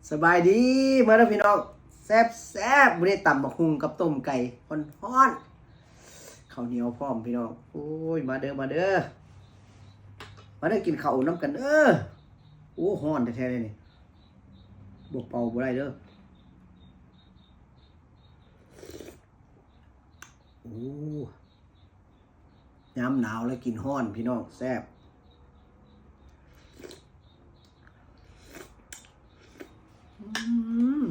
ສະບາຍດີ ມາເດີພີ່ນ້ອງ ແຊບໆ ມື້ນີ້ຕຳບັກຫຸ່ງກັບຕົ້ມໄກ່ຮ້ອນໆ ເຂົ້າໜຽວພ້ອມພີ່ນ້ອງ. ໂອ້ຍ ມາເດີ ມາເດີ ມາເດີ ກິນເຂົ້ານຳກັນເດີ. ໂອ້ ຮ້ອນແທ້ໆ ເດນີ້ ບໍ່ເປົ່າບໍ່ໄດ້ເດີ. ໂອ້ ຍາມໜາວແລ້ວກິນຮ້ອນພີ່ນ້ອງ ແຊບ. ອືມ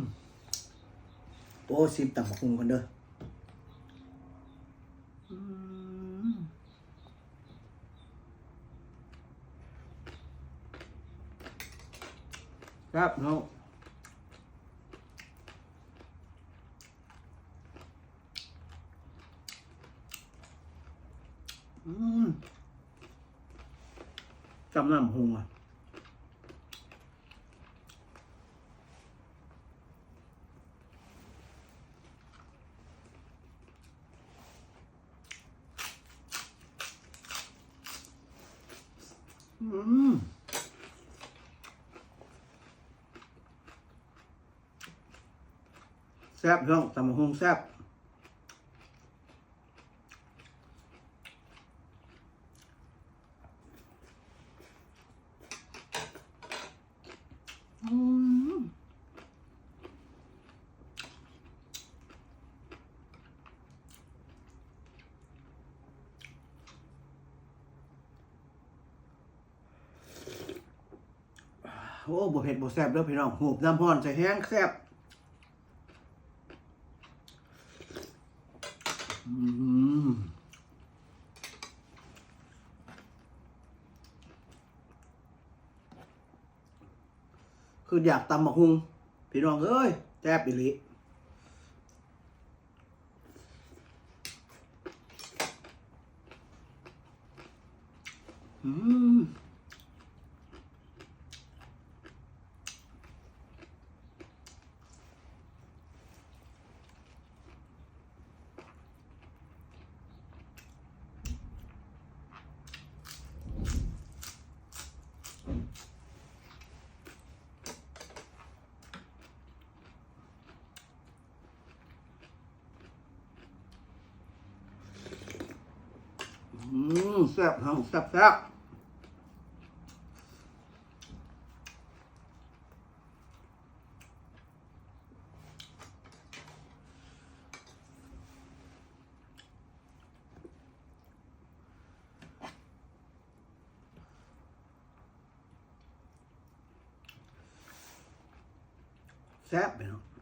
ໂອ້ ຊິມຕຳບັກຫຸ່ງກ່ອນເດີ. ອືມ ແຊບເນາະ. ອືມ ຈ້ຳນ້ຳຫຸ່ງອະ ອືມ. ແຊບພີ່ນ້ອງ ຕຳບັກຫຸ່ງແຊບ. ອືມ. ໂອ້ ບໍ່ເຜັດບໍ່ແຊບເດີພີ່ນ້ອງ ຫູບນ້ຳຮ້ອນໃສ່ແຮງແຊບ. ອືມ ຄືຢາກຕຳບັກຫຸ່ງພີ່ນ້ອງເອີຍ ແຊບອີ່ຫຼີ. ອືມ ອືມ ແຊບເນາະ ແຊບໆ. ແຊບເນາະ.